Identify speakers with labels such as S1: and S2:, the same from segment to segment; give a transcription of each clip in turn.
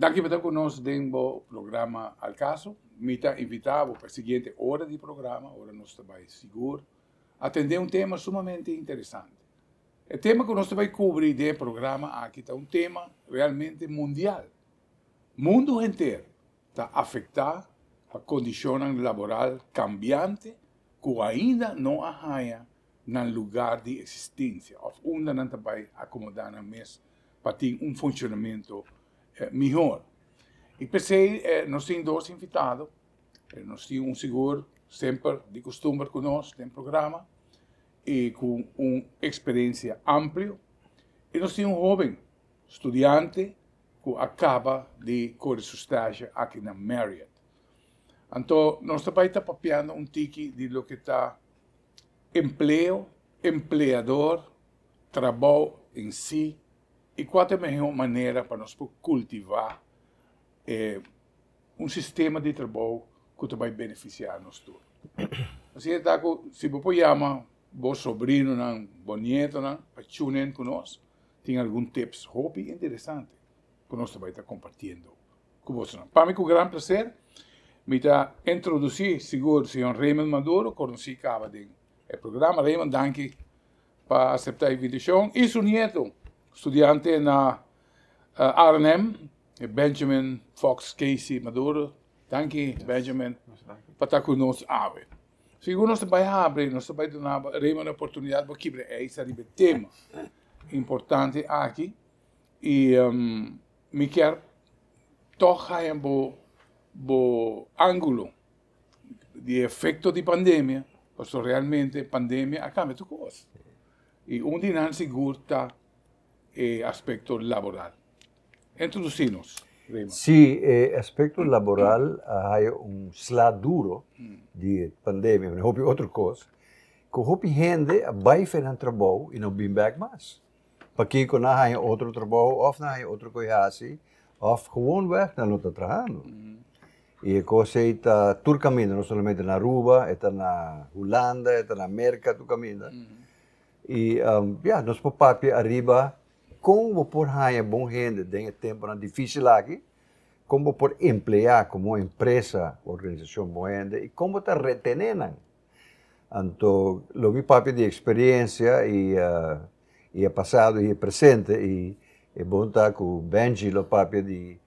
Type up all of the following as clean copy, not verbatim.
S1: Danki pa ta ku nos den bo programa Al Caso. Mi ta invitá bo pa e siguiente ora di programa, ora nos ta bai sigur atendé un tema sumamente interesante. E tema ku nos ta bai kubri den e programa aki ta un tema realmente mundial. Mundu henter ta afektá pa kondishonnan laboral kambiante ku ainda no a haña nan lugar di eksistensia òf unda nan ta bai akomodá nan mes pa tin un funshonamentu mihor. I p'esei nos tin dos invitado, nos tin un sigur semper di kustumber ku nos den programa i ku un eksperensia amplio i nos tin un hóben studiante ku a kaba di kore su stage aki na Marriott. Anto nos ta bai ta papiando un tiki di loke ta empleo, empleador, trabou en si i kua ta e mehor manera pa nos por kultivá e un sistema di trabou ku ta bai benefisiá nos tur. Asina ta ku si bo por yama bo sobrinonan, bo nietonan pa tune in ku nos, tin algun tips hopi interesante ku nos ta bai ta kompartiendo ku bosonan. Pa mi ku gran plaser mi ta introdusí sigur señor Raymond Maduro, konosí kaba den e programa. Raymond, danki pa aseptá e invitashon. I su nieto, studiante na Arnhem, Benjamin Fox Casey Maduro. Danki Benjamin pa ta ku nos awe. Sigur nos ta bai habri, nos ta bai duna Raymond e oportunidat pa kibra ijs ariba e tema importante aki. I mi kier tòg haña bo bo ángulo di efekto di pandemia, pasobra realmente pandemia a kambia tur kos. I un di nan sigur ta e aspekto laboral. Introdusí nos, Raymond.
S2: Sí, e aspekto laboral a haya un sla duro di e pandemia, manera hopi otro kos, ku hopi hende a bai fe nan trabou i no bin bèk mas. Pakiko nan haña otro trabou òf nan haña otro kos hasi òf gewoonweg nan no ta trahando. I e kos ei ta tur kaminda, no solamente na Aruba, e ta na Hulanda, e ta na Merka, tur kaminda. I ya, nos por papia ariba kon bo por haña bon hende den e temponan difísil aki, kon bo por empleá komo empresa, organisashon bon hende i kon bo ta retené nan. Anto lo mi papia di experiencia y y e pasado y e presente y e bon ta cu Benji lo papia di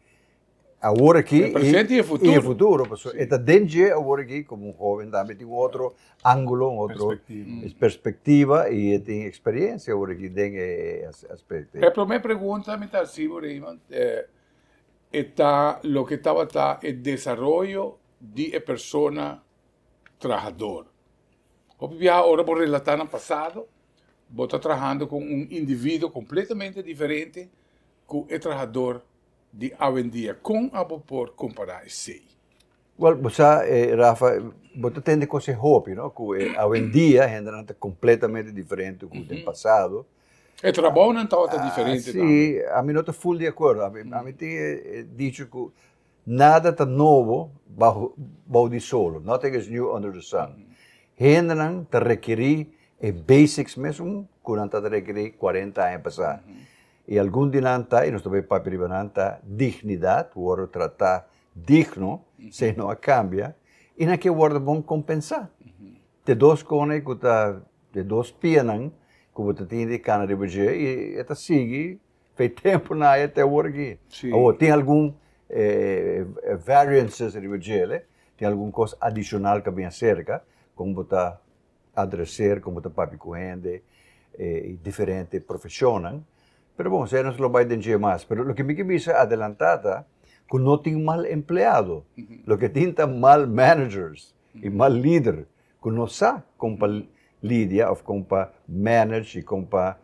S2: awor aki
S1: E presente y e futuro.
S2: Y e futuro, pasobra e ta den dje awor aki como un joven tambe tin un otro angulo, un otro
S1: Perspectiva.
S2: perspectiva y e tin experiencia awor aki den e aspecto.
S1: E prome pregunta mi ta haci bo Raymond, e ta loke tabata e desaroyo di e persona trahador. Hopi biaha ora bo relatá na pasado, bo ta trahando ku un individuo kompletamente diferente ku e trahador di awendia. Kon abo por kompará esei?
S2: Wèl, bo sa, Rafa, bo ta tende kos e hopi, no? Ku e awendia hendenan ta kompletamente diferente ku den pasado.
S1: E trabounan tabata diferente tambe.
S2: Si, ami no ta ful di akuerdo. Ami tin e dicho ku Nada ta nobo bou di solo, nothing is new under the sun. Hendenan ta rekerí e basics mesun ku nan tabata rekerí kuarenta aña pasá. I algun di nan ta, i nos ta bai papia riba nan, ta dignidat, wòrdu tratá digno, esei no a kambia, i nan ke wòrdu bon kompensá. Te dos kone ku ta, te dos pianan ku bo ta tin di kana riba dje i e ta sigui P'e tempu na e te awor aki.
S1: Sí.
S2: Awor, tin algun variances riba djele, tin algun kos adishonal ku a bin aserka, kon bo ta adreser, kon bo ta papia ku hende, i diferente profeshonnan. Pero bon, esei nos lo bai den dje mas. Pero loke mi ke bisa adelantá ta ku no tin mal empleado. Loke tin ta mal managers i mal lider ku no sa kon pa lidia òf kon pa manage i kon pa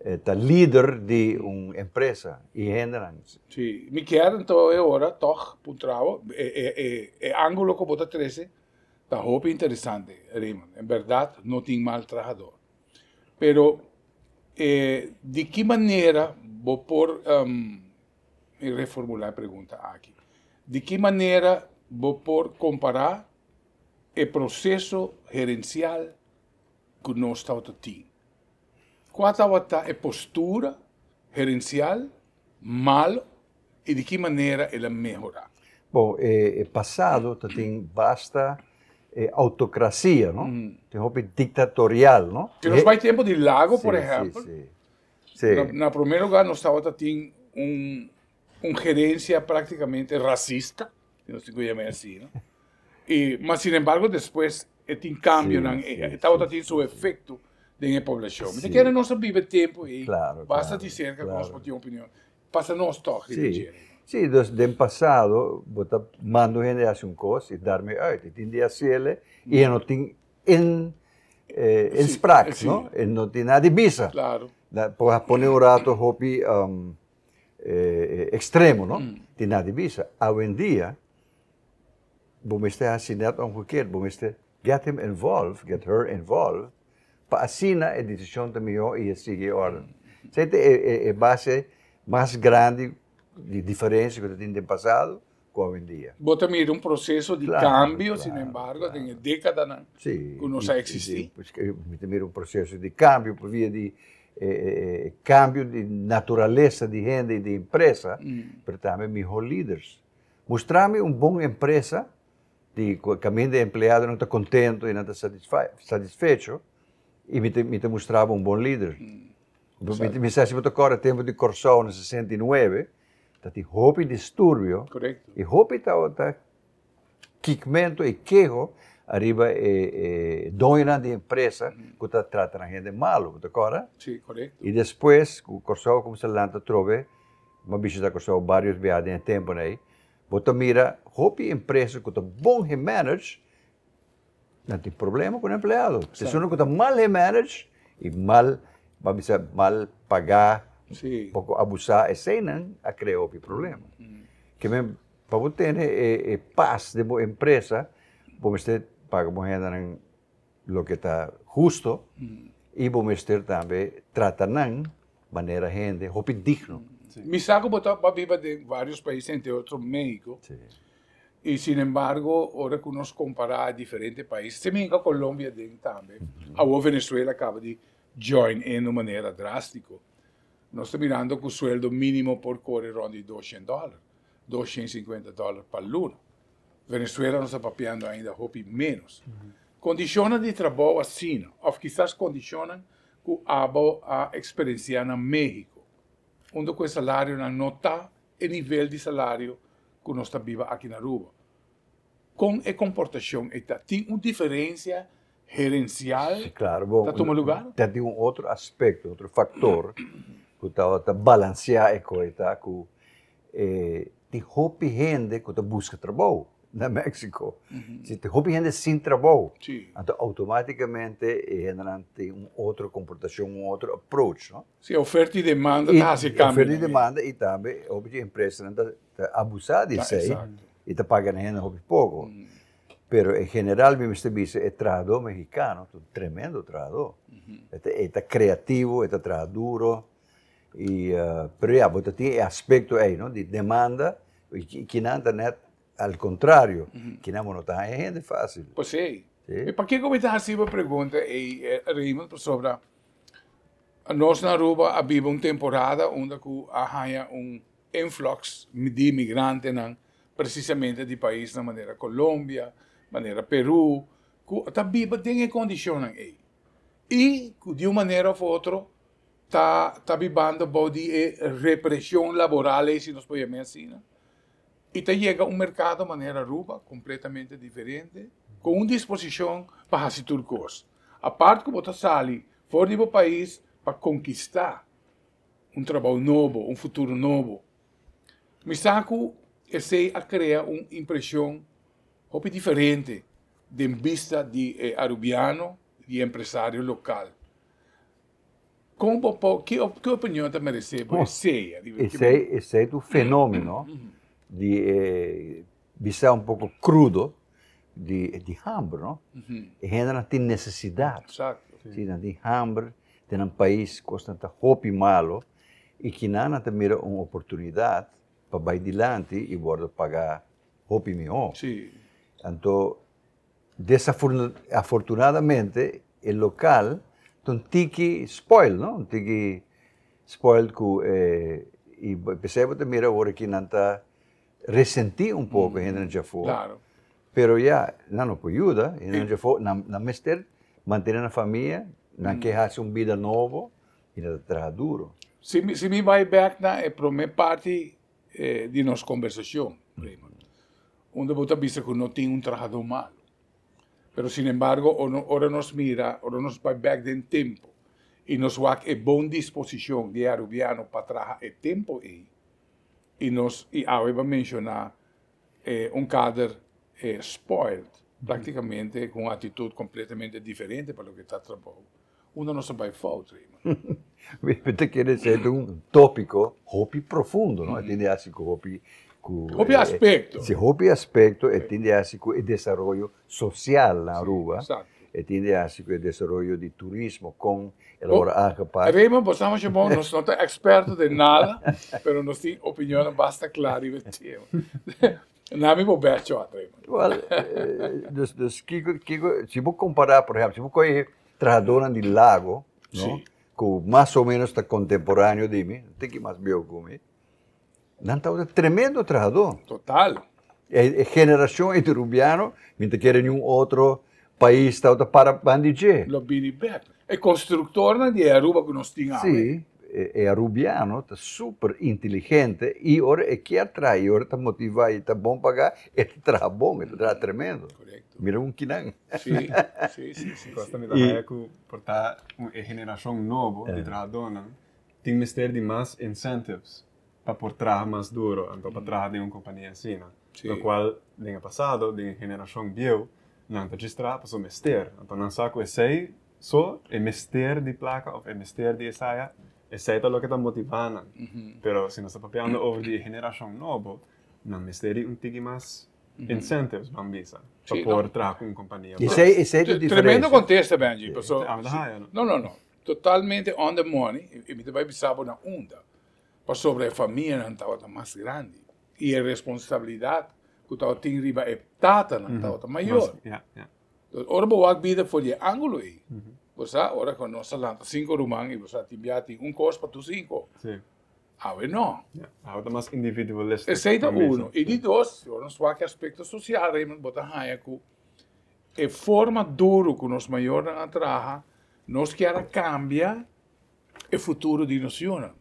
S2: E ta lider di un empresa y hendenan.
S1: Si, mi kier anto e ora tog puntra bo, e e angulo ku bo ta trese ta hopi interesante, Raymond. En berdad no tin mal trahador. Pero e di ki manera bo por, mi reformula e pregunta aki, di ki manera bo por kompara e proseso gerencial ku nos tabata tin? Kua tabata e postura gerencial malo I di ki manera el a mehorá?
S2: Bon, e pasado ta tin basta autocracia, no? Tin hopi dictatorial, no?
S1: Si nos bai tempo di Lago, por ehempel, na primer lugar nos tabata tin un gerencia practicamente racista, si nos tin cu yama asina, no? I, ma sin embargo despues e tin cambionan, e tabata tin su efecto den e poblacion. Mi ta kere nos a biba e tempo ei basta di cerca cu nos por tin opinion. Pasa nos tòg riba dje.
S2: Sí, dus den pasado bo ta manda un hende hasi un kos i darme uit. E tin di hasiele i e no tin inspraak, no? E no tin nada di bisa. Por a pone un rato hopi ekstremo, no? Tin nada di bisa. Awendia bo mester hasi nèt omgekeerd, bo mester get him involved, get her involved, pa asina e desishon ta mihó i e sigui e órden. Esei ta e base mas grandi di diferensia ku ta tin den pasado ku awendia.
S1: Bo ta mira un proseso di kambio, sinembargo, den e dékadanan ku nos a eksistí?
S2: Sí, mi ta mira un proseso di kambio por via di e kambio di naturalesa di hende i di empresa, pero tambe mihó liders. Mustra mi un bon empresa di cu caminda e empleadonan ta contento y nan ta satisfecho y mi ta mi ta mustra bo un bon lider. Mi mi sa si bo ta corda tempo di Corsou na 69 ta tin hopi disturbio y hopi tabata kikmento y keho ariba e e doñonan di empresa cu ta trata nan hende malo, bo ta corda?
S1: Si, corecto.
S2: Y despues cu Corsou a cuminsa lanta atrobe, mi a bishita Corsou varios biaha den e temponan ey, Bo ta mira hopi empresa ku ta bon gemanage, nan tin problema ku nan empleado. Esun ku ta mal gemanage i mal, bo a bisa mal pagá, poko abusá, eseinan a krea hopi problema. Ke men pa bo tene e pas den bo empresa, bo mester paga bo hendenan loke ta husto i bo mester tambe trata nan manera hende hopi digno.
S1: Mi sa ku bo ta bo a biba den varios pais entre otro Mexico i sin embargo ora ku nos kompará diferente pais si mi hinka Colombia den tambe awor Venezuela kaba di join in un manera drastiko nos ta mirando ku sueldo minimo por kore rond di 200 dòler 250 dòler pa luna. Venezuela nos ta papiando ainda hopi ménos. Kondishonnan di trabou asina òf kisas kondishonnan ku abo a eksperensiá na México, unda ku e salarionan no ta e nivel di salario ku nos ta biba aki na Aruba. Kon e komportashon ei ta? Tin un diferensia gerensial ta tuma lugar?
S2: Ta tin un otro aspekto, otro faktor ku tabata balansiá e kos ei ta ku E tin hopi hende ku ta buska trabou na Mexico. Si tin hopi hende sin trabou, anto automaticamente e hendenan tin un otro komportashon, un otro approach, no?
S1: Si, oferta i demanda ta hasi kambio.
S2: Oferta i demanda i tambe hopi di empresanan ta abusá di esei i ta paga nan hende hopi poko. Pero en general mi mester bisa e trahadó mexicano ta un tremendo trahadó. E ta creativo, e ta traha duro. Y pero ya, bo ta tin e aspecto ey, no, di demanda, y kinan ta net al contrario, kinan bo no ta haña hende facil.
S1: Pues sí. Y pakico mi ta haci bo pregunta ey, Raymond, pasobra nos na Aruba a biba un temporada unda cu a haña un influx di migrantenan precisamente di paisnan manera Colombia, manera Peru, cu ta biba den e condicionnan ey. Y cu di un manera of otro ta ta bibando bou di e represion laboral ei, si nos por yam'é asina, i ta yega un merkado manera Aruba, kompletamente diferente, ku un disposishon pa hasi tur kos. Apart ku bo ta sali for di bo pais pa konkistá un trabou nobo, un futuro nobo. Mi sa ku esei a krea un impreshon hopi diferente den bista di e arubiano, di e empresario lokal. Kon bo por, ki ki opinion ta meresé bo esei?
S2: Esei, esei ta un fenomeno di e bisa un poko krudo di di hamber, no? E hendenan tin nesesidat.
S1: Eksakto.
S2: Si, nan tin hamber den nan pais, kosnan ta hopi malo i kinan nan ta mira un oportunidat pa bai dilanti i wòrdu pagá hopi mihó.
S1: Si.
S2: Anto Desafortunadamente e local ta un tiki spoil, no? Un tiki spoiled cu e I p'esei bo ta mira ora ki nan ta resentí un poko hendenan djafó. Pero ya, nan no por yuda, hendenan djafó, nan nan mester mantené nan famia, nan ke hasi un bida nobo i nan ta traha duro.
S1: Si mi si mi bai bèk na e promé parti di nos kombersashon, Raymond, unda bo ta bisa ku no tin un trahadó malu. Pero sinembargo ora nos mira, ora nos bai bek den tempo y nos wak e bon disposicion di e Arubiano pa traha e tempo ey y nos y awe ba menciona un kader spoiled practicamente cu un actitud completamente diferente pa loke ta trabou, unda nos a bai fout, Raymond?
S2: Mi ta kere esey ta un topico hopi profundo, no? E tin di haci cu hopi
S1: cu Hopi aspecto.
S2: Si, hopi aspecto. E tin di haci cu e desaroyo social na Aruba. E tin di haci cu e desaroyo di turismo, con el a worde aangepak.
S1: Raymond, bo sa masha bon, nos no ta experto den nada, pero nos tin opinionnan basta cla riba e tema. Na mi bo best shot, Raymond.
S2: Wel, dus, dus kico, kico, si bo compara, por ehempel, si bo coge trahadornan di Lago, no, cu mas o menos ta contemporaneo di mi, tin ki mas bieu cu mi, Nan tabata tremendo trahadó.
S1: Total.
S2: E generacion e di Rubiano, mi ta kere niun otro pais tabata para ban di dje.
S1: Lo bini bek. E constructornan di e Aruba cu nos tin awe.
S2: Si, e Arubiano ta super inteligente y ora e kier traha y ora ta motiva y ta bon paga, e ta traha bon, e ta traha tremendo.
S1: Correcto.
S2: Mira un kinan.
S1: Si, si, si, si.
S3: Cosa mi ta haya cu por ta e generacion nobo di trahadornan Tin mester di mas incentives pa por traha mas duro anto pa traha den un compania asina. Locual den e pasado, den e generacion bieu, nan ta djis traha pasobra mester. Anto nan sa cu esey so, e mester di placa of e mester di esaya, esey ta loke ta motiva nan. Pero si nos ta papiando over di e generacion nobo, nan mester di un tiki mas incentives, ban bisa, pa por traha cu un compania.
S2: Esey esey ta diferencia.
S1: Tremendo contesta, Benji. Pasobra, no, no, no. Totalmente on the money y mi ta bay bisa bo na unda, pasobra e famianan tabata mas grandi y e responsabilidad cu tabatin riba e tatanan tabata mayor. Entonces ora bo wak bida for di e angulo ey, bo sa ora cu nos a lanta cinco ruman y bo sa tin bia tin un cos pa tur cinco, awe no.
S3: Awe ta mas individualistic.
S1: Esey ta uno. Y di dos, ora nos wak e aspecto social, Raymond, bo ta haya cu e forma duro cu nos mayornan a traha, Nos kier a cambia e futuro di nos yunan,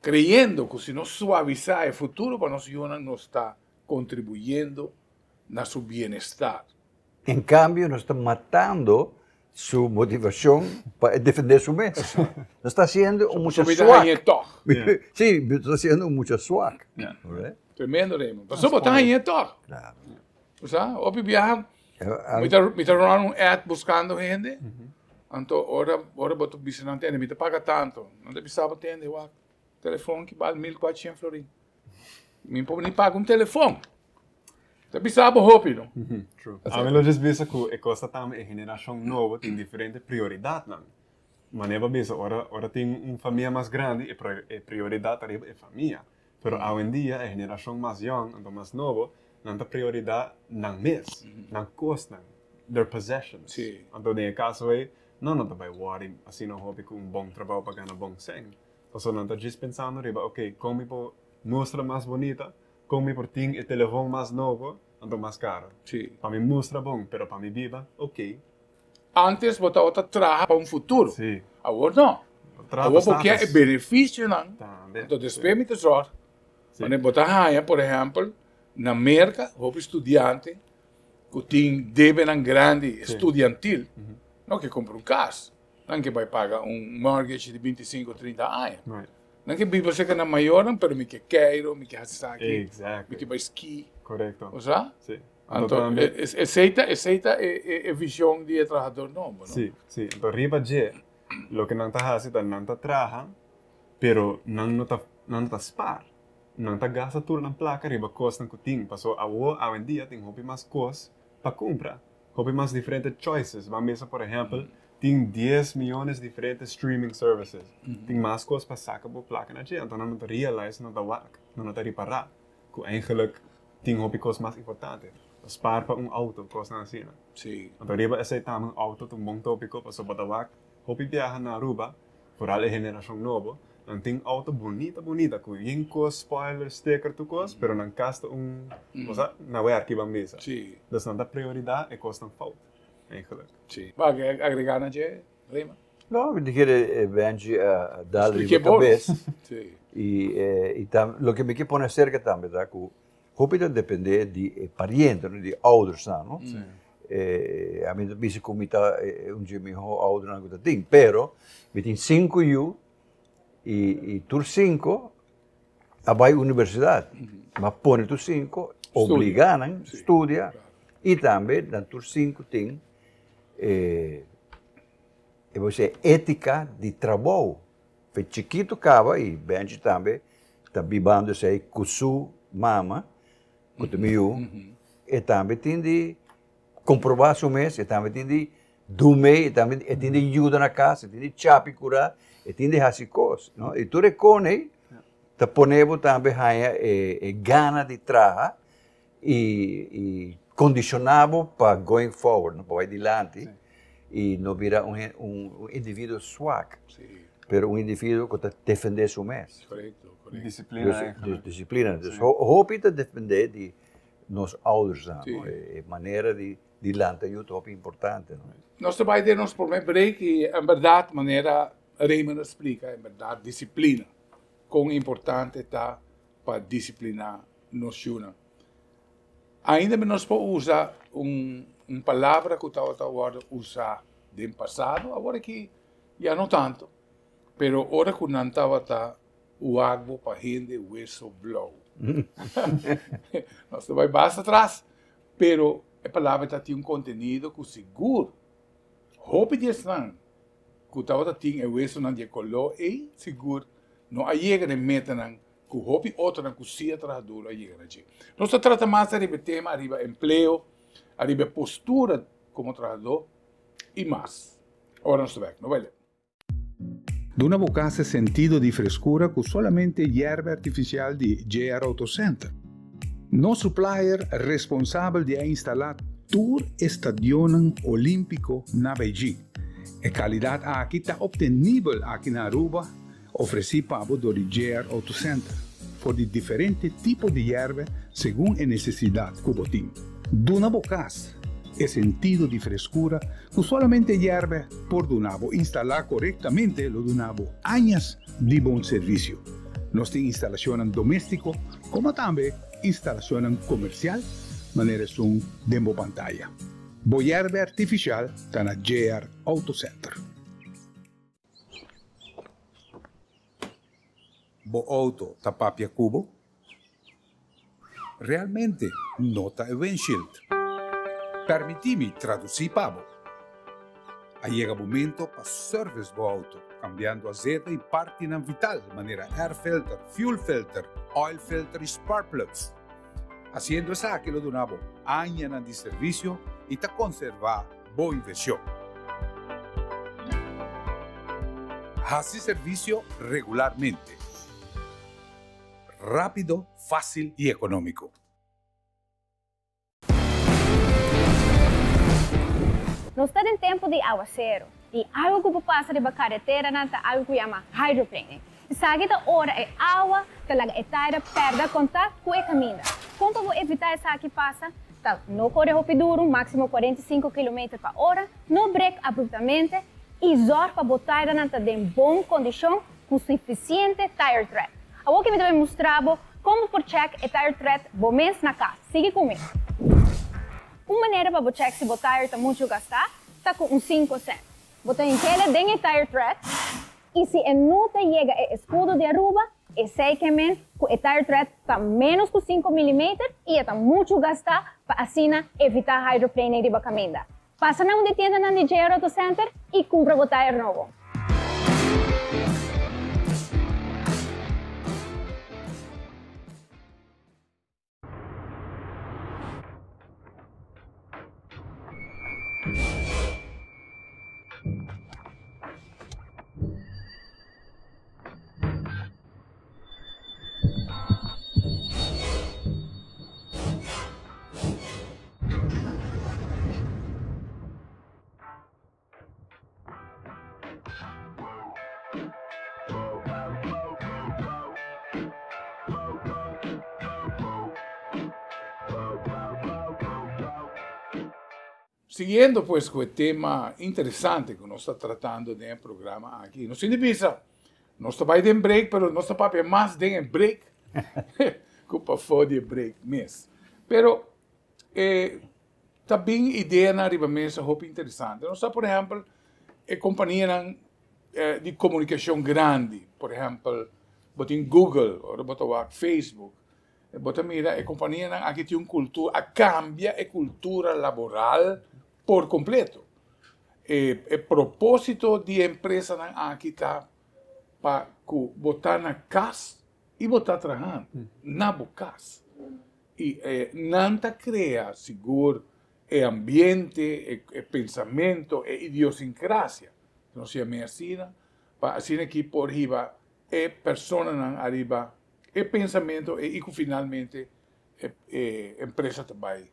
S1: creyendo cu si nos suavisa e futuro pa nos yunan nos ta contribuyendo na su bienestar.
S2: En cambio nos ta matando su motivacion pa e defende su mes. Nos ta haciendo un mucha swak. Si, nos ta haciendo un mucha swak.
S1: Tremendo, Raymond. Pasobra bo ta hañ'é tog. Bo sa, hopi biaha Mi ta mi ta run un ad buscando hende, anto ora ora bo ta bisa nan tende mi ta paga tanto, nan ta bisa bo tende wak telefon ki bal 1400 florin. Mi por ni paga un telefon. Ta bisa bo hopi no.
S3: True. Ami lo djis bisa ku e kos ta tambe e generashon nobo tin diferente prioridatnan. Manera bo a bisa ora ora tin un famia mas grandi e e prioridat ta riba e famia. Pero awendia e generashon mas yòn anto mas nobo nan ta prioridá nan mes, nan kosnan, their possessions. Anto den e kaso ei nan no ta bai wòri asina hopi ku un bon trabou pa gana bon sèn. Pasobra nan ta djis pensando riba ok kon mi por mustra mas bonita, kon mi por tin e telefon mas nobo anto mas karo. Pa mi mustra bon pero pa mi biba ok.
S1: Antes bo tabata traha pa un futuro. Awor no. Awor bo kier e beneficionan. Anto despues mi ta zorg. Wanneer bo ta haña, por ehempel, na Merca, hopi studiante cu tin debenan grandi estudiantil, no ke cumpra un cas. Nan ke bay paga un mortgage di bintisinco, trinta aña. Nan ke biba cerca nan mayornan, pero mi ke keiro, mi ke haci esaki, mi ke bay ski. Bo sa? Anto, esey ta, esey ta e vision di e trahador nobo, no?
S3: Sí, sí. Anto riba dje, loke nan ta hasi ta nan ta traha, pero nan no ta, nan no ta spaar. Nan ta gasta tur nan plaka riba kosnan ku tin, pasobra awo, awendia tin hopi mas kos pa kumpra, hopi mas diferente choices. Ban bisa por ehèmpel, tin dies miyones diferente streaming services. Tin mas kos pa saka bo plaka na dje, anto nan no ta realize, nan no ta wak, nan no ta ripará ku eigenlijk Tin hopi kos mas importante. Spaar pa un auto, kosnan asina.
S1: Sí.
S3: Anto riba esei tambe un auto ta un bon topiko pasobra bo ta wak hopi biaha na Aruba, foral e generashon nobo, Nan tin auto bunita bunita ku yin kos, spoiler, sticker tur kos, pero nan kas ta un, bo sa, na werki ban bisa. Dus nan ta prioridad e kosnan fout, eigenlijk.
S1: Si. Bo a agrega na dje, Raymond?
S2: No, mi ta kere Benji a dal riba kabes. I loke mi ke pone aserka tambe ta ku hopi ta depende di e pariente, di oudersnan, no? Ami ta bisa ku mi ta un dje miho oudernan ku ta tin, pero mi tin sinku yu i tur sinku a bai universidat. Mi a pone tur sinku, obligá nan studia i tambe nan tur sinku tin e bo bisa étika di trabou. Fe chikitu kaba i Benji tambe ta bibando esei ku su mama, ku ta mi yu, e tambe tin di komprobá su mes, e tambe tin di dum'é, e tambe e tin di yuda na kas, e tin di chapi kurá, e tin di hasi kos, no? I tur e kon ei ta pone bo tambe haña e gana di traha i kondishoná bo pa going forward, no? Pa bai dilanti i no bira un un individuo swak, pero un individuo ku ta defendé su mes.
S1: Korekto, korekto.
S3: Disiplina eigenlijk.
S2: Disiplina. Dus hopi ta dependé di nos oudersnan, no? E manera di di lanta yu ta hopi importante, no?
S1: Nos ta bai den nos promé break i en bèrdat manera Raymond a splika, en bèrdat disiplina, kon importante ta pa disipliná nos yunan. Ainda mi nos por usa un un palabra ku tabata wòrdu usá den pasado, awor aki ya no tanto, pero ora ku nan tabata wak bo pa hende weso blou. Nos ta bai basta atras, pero e palabra ta tin un kontenido ku sigur hopi di esnan ku tabata tin e wesonan di e koló ei sigur no a yega na e metanan ku hopi otronan ku si a traha duro a yega na dje. Nos ta trata mas ariba e tema, ariba empleo, ariba e postura komo trahadó i mas. Ora nos ta bek, no bai leu. Duna bo kas e sentido di freskura ku solamente yerba artifisial di JR Auto Center. Nos supplier responsabel di a instalá tur e stadionnan olímpiko na Beijing. E kalidat aki ta optenibel aki na Aruba, ofresí pa bo dor di JR Auto Center, for di diferente tipo di yerba segun e nesesidat ku bo tin. Duna bo kas e sentido di freskura Ku solamente yèrbe por duna bo instalá korektamente lo duna bo añas di bon servisio. Nos tin instalashonnan doméstiko komo tambe instalashonnan komersial manera esun den bo pantaya. Bo yèrbe artifisial ta na JR Auto Center. Bo auto ta papia ku bo? Realmente no ta e windshield. Permití mi tradusí pa bo. A yega momento pa service bo auto, kambiando azeta i partinan vital manera air filter, fuel filter, oil filter i spark plugs. Hasiendo esaki lo duna bo añanan di servisio i ta konservá bo invershon. Hasi servisio regularmente. Rápido, fásil i ekonómiko.
S4: Nos ta den tempu di awaseru i algu ku por pasa riba kareteranan ta algu ku yama hydroplaning. Esaki ta ora e awa ta laga e taira pèrdè kontakt ku e kaminda. Kon pa bo evitá esaki pasa ta no kore hopi duru, máksimo 45 kilometer pa ora, no brek abruptamente i zòrg pa bo tairanan ta den bon kondishon ku sufisiente tire tread. Awor ki mi ta bai mustra bo kon bo por chèk e tire tread bo mes na kas. Sigui ku mi. Un manera pa bo chèk si bo tire ta muchu gastá ta ku un sinku sènt. Bo ta hink'ele den e tire tread i si e no ta yega e eskudo di Aruba, esei ke men ku e tire tread ta ménos ku sinku milimeter i e ta muchu gastá pa asina evitá hydroplaning riba kaminda. Pasa na un di tiendanan di JR Auto Center i kumpra bo tayer nobo.
S1: Siguiendo pues ku e tema interesante ku nos ta tratando den e programa aki. Nos tin di bisa, nos ta bai den break, pero nos ta papia mas den e break ku pafó di e break mes. Pero e ta bin ideanan riba mesa hopi interesante. Nos sa por ehèmpel e kompanianan di komunikashon grandi, por ehèmpel bo tin Google, ora bo ta wak Facebook, Bo ta mira e kompanianan aki tin un kultura, a kambia e kultura laboral por kompleto. E e propósito di e empresanan aki ta pa ku bo ta na kas i bo ta trahando na bo kas. I e nan ta krea sigur e ambiente, e e pensamento, e idiosinkrásia, nos yam'é asina, pa asina aki por hiba e personanan ariba e pensamento ei i ku finalmente e empresa ta bai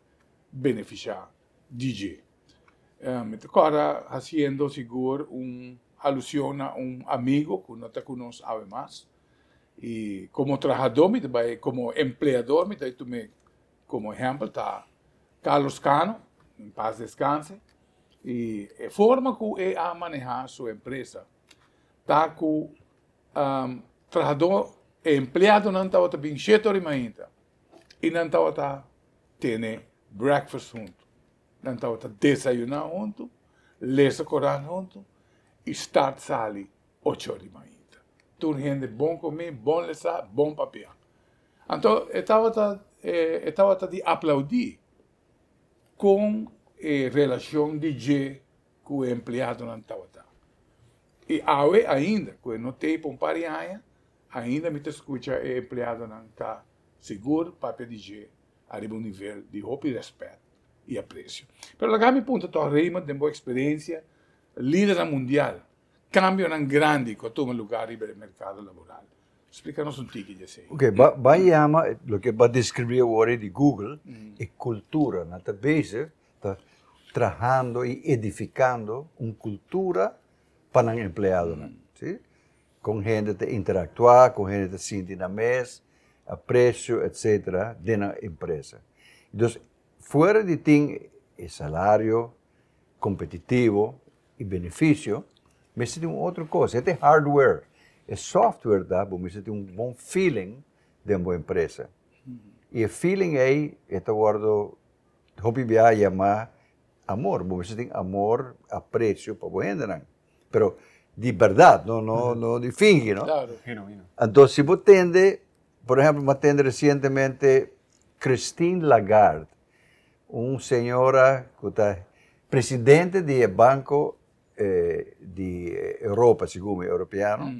S1: benefisiá di dje. Mi ta kòrda hasiendo sigur un alusion na un amigo ku no ta ku nos awe mas i komo trahadó mi ta bai, komo empleador mi ta bai tum'é komo ehèmpel ta Carlos Cano, en paz descanse, i e forma ku e a manehá su empresa ta ku Trahadó, e empleadonan tabata bin shete ora di mainta i nan tabata tene breakfast huntu. Nan tabata desayuná huntu, lesa koran huntu i start sali ocho ora di mainta. Tur hende bon komí, bon lesá, bon papiá. Anto e tabata e tabata di aplaudí kon e relashon di dje ku e empleadonan tabata. I awe ainda, ku e no tei pa un par di aña, ainda mi ta skucha e empleadonan ta sigur papia di dje ariba un nivel di hopi rèspèt i apresio. Pero laga mi punta tòg Raymond, den bo eksperensia, lidernan mundial, kambionan grandi ku a tuma lugá riba e merkado laboral. Splika nos un tiki di esei.
S2: Oké, ba ba yama loke bo a deskribí awor ei di Google, e kultura. Nan ta bezig ta trahando i edificando un cultura pa nan empleadonan, si? Con hende ta interactua, con hende ta sinti nan mes, aprecio, etcetera, den nan empresa. Dus, fuera di tin e salario competitivo i beneficio, mester tin un otro cos, e ta e hardware. E software ta, bo mester tin un bon feeling den bo empresa. I e feeling ei, e ta wordo Hopi bia yama amor, bo mester tin amor, aprecio pa bo hendenan, pero di berdad, no no no di fingi, no.
S1: Claro.
S3: Genuino.
S2: Anto si bo tende, por ehempel, mi a tende recientemente Christine Lagarde, un señora cu ta presidente di e banco di Europa, segun mi, europeano,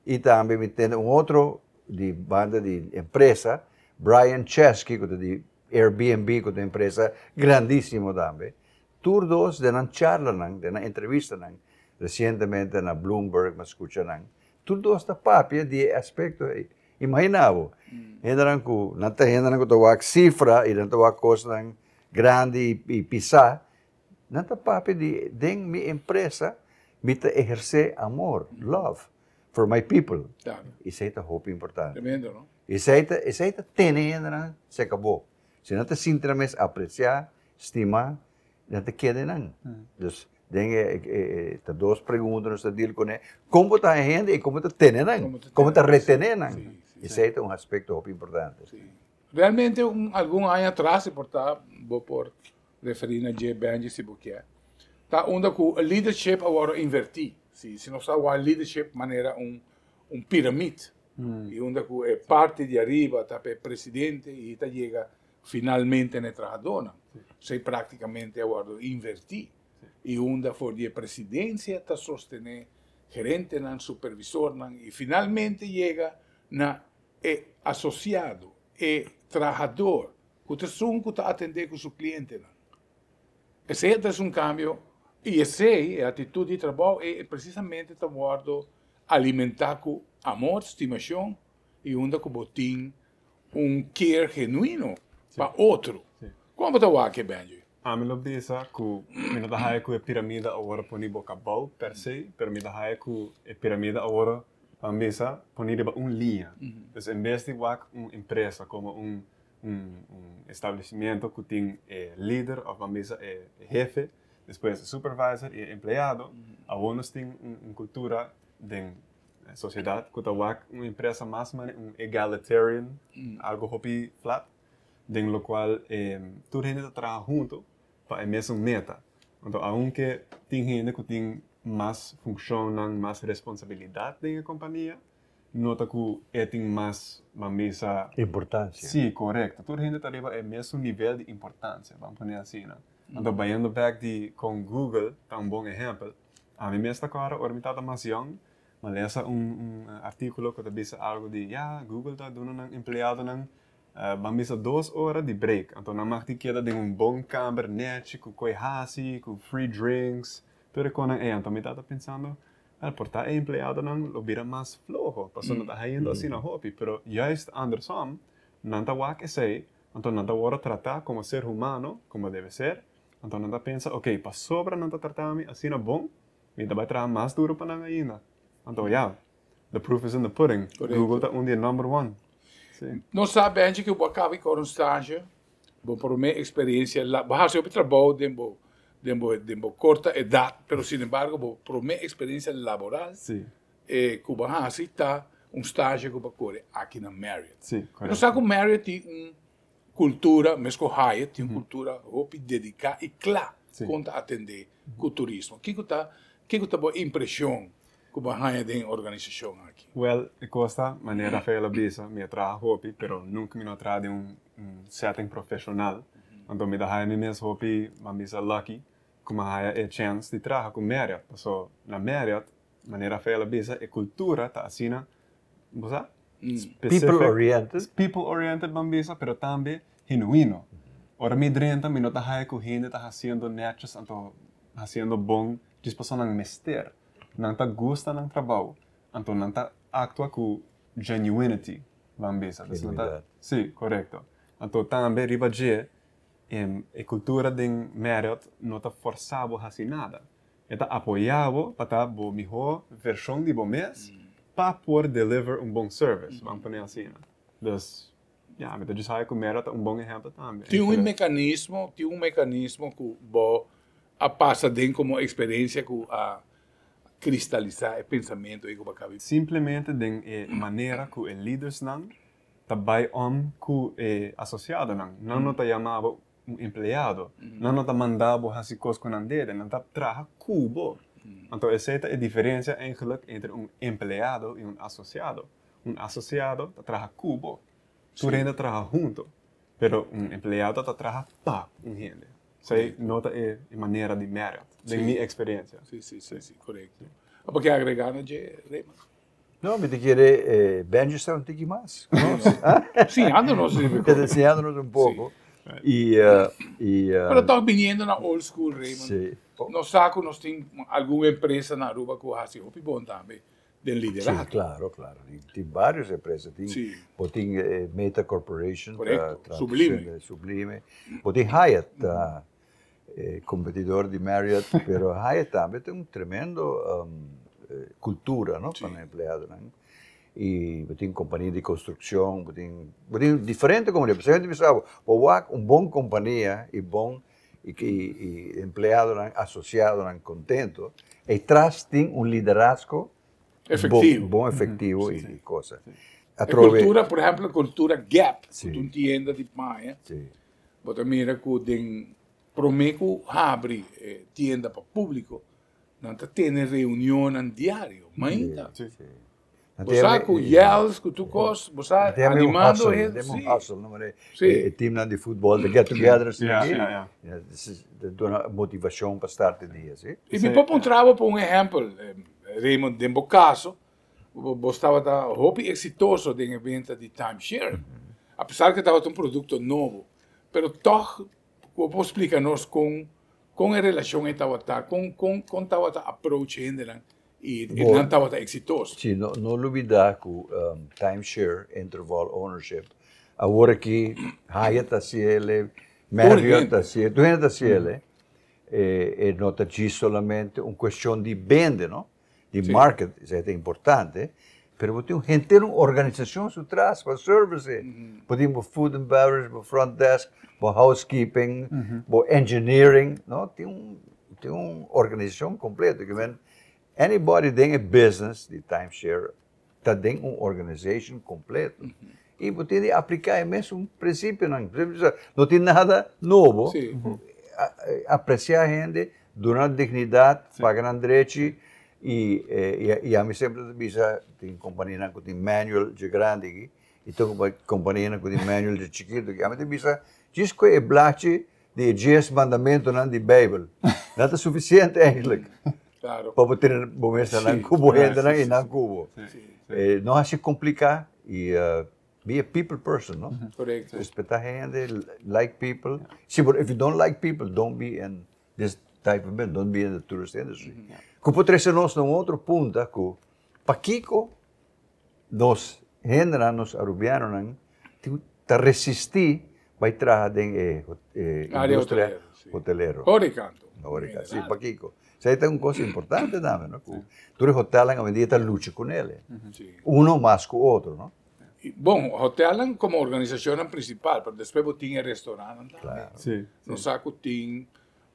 S2: i tambe mi tende un otro di banda di empresa, Brian Chesky, cu ta di Airbnb cu ta un empresa grandisimo tambe. Tur dos den nan charlanan, den nan entrevistanan, recientemente na Bloomberg mi a scucha nan, tur dos ta papia di e aspecto ey. Imagina bo, hendenan cu, nan ta hendenan cu ta wak cifra y nan ta wak cosnan grandi y pisa, nan ta papia di den mi empresa mi ta eherce amor, love, for my people. Esey ta hopi importante.
S1: Tremendo, no?
S2: Esei ta, esei ta tene hendenan serka bo. Si nan ta sinti nan mes apresiá, stimá, nan ta keda einan. Dus, den e, e, e ta dos pregunta nos ta deal kuné, kon bo ta haña hende i kon bo ta tene nan, kon bo ta retené nan. Esei ta un aspekto hopi importante.
S1: Sí. Realmente un algun aña atras, e por ta, bo por referí na dje Benji si bo kier, ta unda ku leadership a wòrdu invertí. Si, si nos ta wak leadership manera un, un piramid, I unda ku e parti di ariba ta pa e presidente i ta yega finalmente na e trahadónan. Esei práktikamente a wòrdu invertí. I unda for di e presidensia ta sostené gerentenan, supervisornan i finalmente yega na e asosiado, e trahador ku ta esun ku ta atendé ku su klientenan. Esei ta un kambio i esei, e atitut di trabou ei presisamente ta wòrdu alimentá ku amor, stimashon i unda ku bo tin un care genuino pa otro. Kon bo ta wak e, Benji?
S3: Ami lo bisa ku mi no ta haya ku e piramida awor a poni boka abou per se, pero mi ta haya ku e piramida awor, ban bisa, poni riba un liña. Dus en bes di wak un empresa komo un. un establecimiento cu tin e lider of ban bisa e hefe, despues e supervisor y e empleado, awor nos tin un cultura den sociedad cu ta wak un empresa mas manera un egalitarian, algo hopi flat, den locual tur hende ta traha hunto pa e mesun meta. Anto aunke tin hende cu tin mas funcionnan, mas responsabilidad den e compania, no ta cu e tin mas, ban bisa.
S2: Importancia.
S3: Si, corecto. Tur hende ta riba e mesun nivel di importancia, ban pone asina. Anto bayendo bek di con Google ta un bon ehempel, ami mes ta corda ora mi tabata mas yong, mi a lesa un articulo cu ta bisa algo di ya, Google ta duna nan empleadonan, ban bisa dos ora di break, anto nan mag di keda den un bon kamber nechi cu coy haci, cu free drinks, tur e conan ey. Anto mi tabata pensando, Wel, por ta e empleadonan lo bira mas floho, pasobra nan ta hayendo asina hopi, pero juist andersom, nan ta wak esey, anto nan ta worde trata como ser humano, como debe ser, anto nan ta pensa, ok, pasobra nan ta trata mi asina bon, mi ta bay traha mas duro pa nan ainda. Anto ya, the proof is in the pudding, Google ta un di e number one. Si.
S1: Nos sa, Benji, cu bo a caba di cor un stage. Bo prome experiencia la, bo haci hopi trabou den bo, den bo, den bo corta edad, pero sin embargo bo prome experiencia laboral e cu bo a haci ta un stage cu bo a core aki na Marriott. Nos sa cu Marriott tin un cultura, mesco Hyatt, tin un cultura hopi dedica y cla con ta atende cu turismo. Kico ta, kico ta bo impresion cu bo a haña den e organisacion aki?
S3: Wel, e cos ta, manera Rafael a bisa, mi a traha hopi, pero nunca mi no a traha den un setting profesional. Anto mi ta haya mi mes hopi, ban bisa lucky, cu mi a haya e chance di traha cu Marriott. Paso na Marriott, manera Rafael a bisa, e cultura ta asina, bo sa? Specific.
S2: People oriented.
S3: People oriented, ban bisa, pero tambe genuino. Ora mi drenta, mi no ta haya cu hende ta haciendo netjes, anto haciendo bon, djis paso nan mester. Nan ta gusta nan trabou, anto nan ta actua cu genuinity, ban bisa. Dus nan ta, si, corecto. Anto tambe riba dje, e cultura den Marriott no ta forsa bo haci nada. E ta apoya bo pa ta bo miho version di bo mes pa por deliver un bon service, ban pone asina. Dus, ya, mi ta djis haya cu Marriott ta un bon ehempel tambe.
S1: Tin un mecanismo, tin un mecanismo cu bo a pasa den como experiencia cu a cristalisá e pensamentu ei ku bo a kabi?
S3: Simplemente den e manera ku e lidersnan ta bai om ku e asosiadonan. Nan no ta yama bo un empleado. Nan no ta manda bo hasi kos ku nan dede. Nan ta traha ku bo. Anto esei ta e diferensia eigenlik entre un empleado i un asosiado. Un asosiado ta traha ku bo. Tur hende ta traha hunto. Pero un empleado ta traha pa un hende. Esei no ta e manera di Marriott, den mi experiencia.
S1: Si, si, si, si, corecto. Abo ke agrega na dje, Raymond?
S2: No, mi ta kere Benji sa un tiki mas.
S1: Siñando nos.
S2: Siñando nos un poco. Y, y,
S1: Pero toch biniendo na old school, Raymond.
S2: Si.
S1: Nos sa cu nos tin algun empresa na Aruba cu haci hopi bon tambe. Den liderato.
S2: Sí, claro, claro. Tin varios empresa. Tin,
S1: sí.
S2: Bo tin eh, Meta Corporation.
S1: Correcto. Ta, Sublime.
S2: Sublime. Bo tin Hyatt, ta, eh, competidor di Marriott, pero Hyatt tambe tin un tremendo um, eh, cultura, no, sí. pa empleadonan. Y bo tin compania di construcción, bo tin, bo tin diferente compania. Precisamente mi sabe, bo wak un bon compania y bon y y empleadonan, asociadonan contento, ey tras tin un liderazgo
S1: Efectivo.
S2: bon efectivo y cosa.
S1: E cultura, por ehempel, cultura Gap, cu ta un tienda di paña, bo ta mira cu den prome cu habri e tienda pa publico, nan ta tene reunionnan diario, mainta. Bo sa ku yells, ku tur kos, bo sa animando hende.
S2: Nan tin un hustle, no? Manera e teamnan di futbol ta get together asina aki. Ta duna motivashon pa start e dia, si.
S1: I mi por puntra bo pa un ehèmpel, Raymond, den bo kaso, bo tabata hopi eksitoso den e benta di timeshare, apesar ku e tabata un produkto nobo, pero tòg bo por splika nos kon kon e relashon ei tabata, kon kon kon tabata approach hendenan I nan tabata eksitoso.
S2: Si, no no lubida ku timeshare, interval ownership, awor aki Hyatt ta hasi el, Marriott ta hasi el, tur hende ta hasi el. E no ta djis solamente un kuestion di bende, no? Di market, esei ta importante, Pero bo tin henter un organisacion su tras pa service. Bo tin bo food and beverage, bo front desk, bo housekeeping, bo engineering, no? Tin un tin un organisacion completo. Ke men anybody den e business di timeshare ta den un organization completo. Y bo tin di aplica e mesun principionan. No tin nada nobo. Aprecia hende, duna dignidad, paga nan drechi y y ami semper ta bisa tin companianan cu tin manual dje grandi aki y tin companianan cu tin manual dje chikito aki. Ami ta bisa djis cu e blachi di e dies mandamentonan di Bijbel. Nan ta suficiente eigenlijk. Pa bo tene bo mes na nan cu bo hendenan y nan cu bo. No haci complica y be a people person, no?
S1: Correcto.
S2: Respeta hende, like people. Si, but if you don't like people, don't be in this type of business, don't be in the tourist industry. Cu por trece nos na un otro punta cu pakico nos hendenan, nos Arubianonan, ta resisti bay traha den e industria hotelero.
S1: Horeca anto.
S2: Horeca, si, pakico? Esey ta un cos importante tambe, no? Cu tur e hotelnan awendia ta lucha cu nele. Uno mas cu otro, no?
S1: Bon, hotelnan como organisacionnan principal, pero despues bo tin e restaurantnan tambe. Nos sa cu tin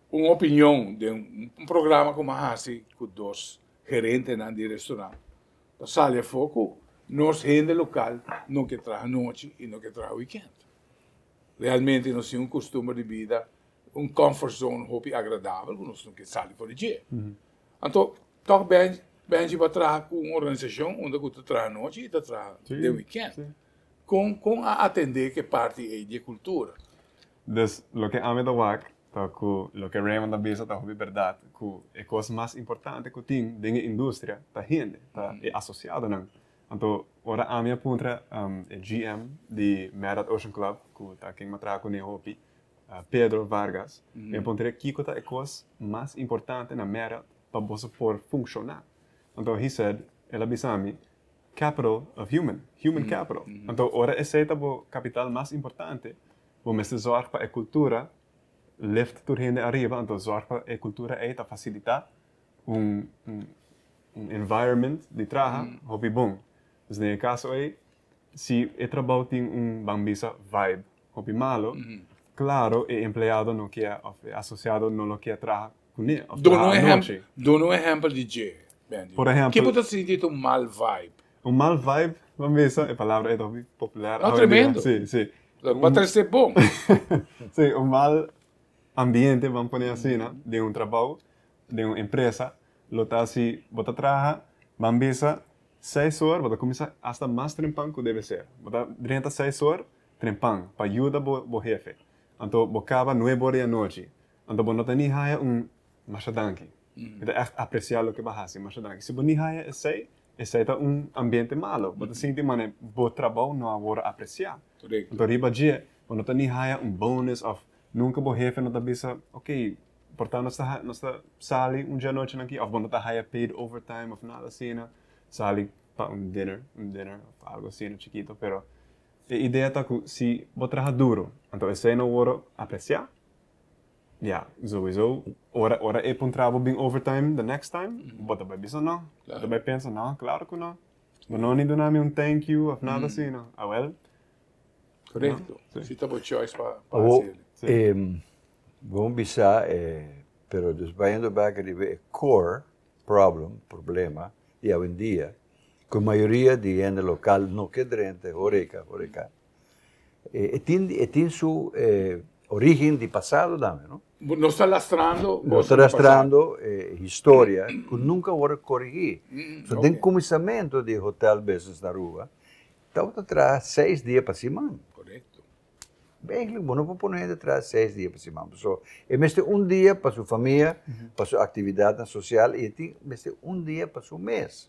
S1: un opinion den un programa cu mi a haci cu dos gerentenan di restaurant. Ta sali afó ku nos hende lokal no ke traha nochi i no ke traha wikènt. Realmente nos tin un kustumber di bida, un comfort zone hopi agradabel ku nos no ke sali for di dje. Anto tòg Benji bo a traha ku un organisashon unda ku ta traha nochi i ta traha den wikènt. Kon kon a atendé ku e parti ei di e kultura?
S3: Dus loke ami ta wak ta ku loke Raymond a bisa ta hopi bèrdat, ku e kos mas importante ku tin den e industria ta hende, ta e asosiadonan. Anto ora ami a puntra e GM di Marriott Ocean Club, ku ta ken mi a traha kuné hopi, Pedro Vargas, mi a puntr'é kiko ta e kos mas importante na Marriott pa boso por funshoná. Anto he said, el a bisa mi, Capital of human, human capital. Anto ora esei ta bo capital mas importante, bo mester zorg pa e cultura lift tur hende ariba, anto zorg pa e cultura ei ta facilita un un environment di traha hopi bon. Dus den e caso ei, si e trabou tin un, ban bisa, vibe hopi malo, claro e empleado no kier of e asociado no lo kier traha kuné of traha anochi.
S1: Duna un ehempel di dje, Bendy.
S3: Por ehempel.
S1: Ki bo ta sinti ta un mal vibe?
S3: Un mal vibe, ban bisa, e palabra ei ta hopi popular
S1: No,
S3: awendia.
S1: tremendo.
S3: Sí, sí.
S1: Bo ta trese bon.
S3: Sí, un mal ambiente, ban pone asina, den un trabou, den un empresa, lo ta si bo ta traha, ban bisa, seis or, bo ta kuminsá asta mas trempan ku debe ser. Bo ta drenta seis or trempan pa yuda bo bo hefe. Anto bo kaba nuebe or di anochi. Anto bo no ta ni haya un masha danki. Mi ta ègt apresiá loke bo a hasi, masha danki. Si bo ni haya esei, esei ta un ambiente malo. Bo ta sinti manera bo trabou no a wòrdu apresiá. Anto riba dje, bo no ta ni haya un bonus òf nunka bo hefe no ta bisa, ok, por ta nos ta nos ta sali un dje anochi aki òf bo no ta haya paid overtime òf nada asina. Sali pa un dinner, un dinner òf algu asina chikito. Pero e idea ta ku si bo traha duru, anto esei no wòrdu apresiá. Ya, sowieso. Ora, ora e puntra bo bin overtime the next time, bo ta bai bisa no. Bo ta bai pensa, no, claro cu no. Bo no ni duna mi un thank you of nada asina. Awel.
S1: Correcto. Si ta bo choice pa pa
S2: Awo,
S1: haci.
S2: eh, bo bisa, eh, pero dus bayendo bek riba e core problem, problema, di awendia, cu mayoria di hende local no ke drenta e horeca, horeca. E tin, e tin su origen di pasado tambe, no?
S1: Nos ta lastrando
S2: Nos ta lastrando historia cu nunca a worde corigi. So den cuminsamentu di hotel business na Aruba, tabata traha seis dia pa siman.
S1: Correcto.
S2: Eigenlijk bo no por pone hende traha seis dia pa siman, pasobra e mester un dia pa su famia, pa su actividadnan social y e tin mester un dia pa su mes.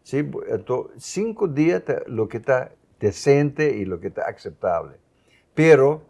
S2: Sí, anto sinku dia ta loke ta desente i loke ta akseptable. Pero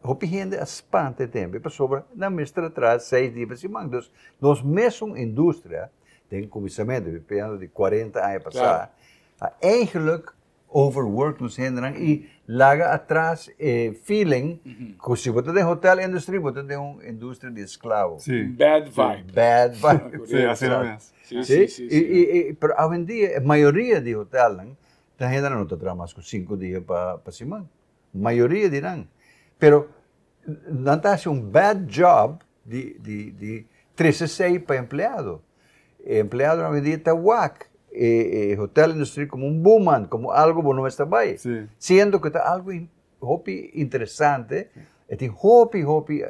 S2: hopi hende a spanta e tempu pasobra nan mester a traha seis dia pa siman. Dus nos mesun industria den kuminsamentu, mi piensa di kuarenta aña pasá, a eigenlijk. overwork nos hendenan y laga atras e feeling cu si bo ta den hotel industry bo ta den un industria di esclavo.
S3: Sí.
S1: Bad vibe.
S2: Bad vibe.
S3: Sí, asina mes.
S1: Sí, sí, sí.
S2: Y, y, y, pero awendia e mayoria di hotelnan ta hendenan no ta traha mas cu cinco dia pa pa siman. Mayoria di nan. Pero nan ta haci un bad job di di di trece esey pa empleado. E empleadonan awendia ta wak e e hotel industry como un boeman, como algo bo no mester bay.
S3: Sí.
S2: Siendo cu ta algo hopi interesante, e tin hopi hopi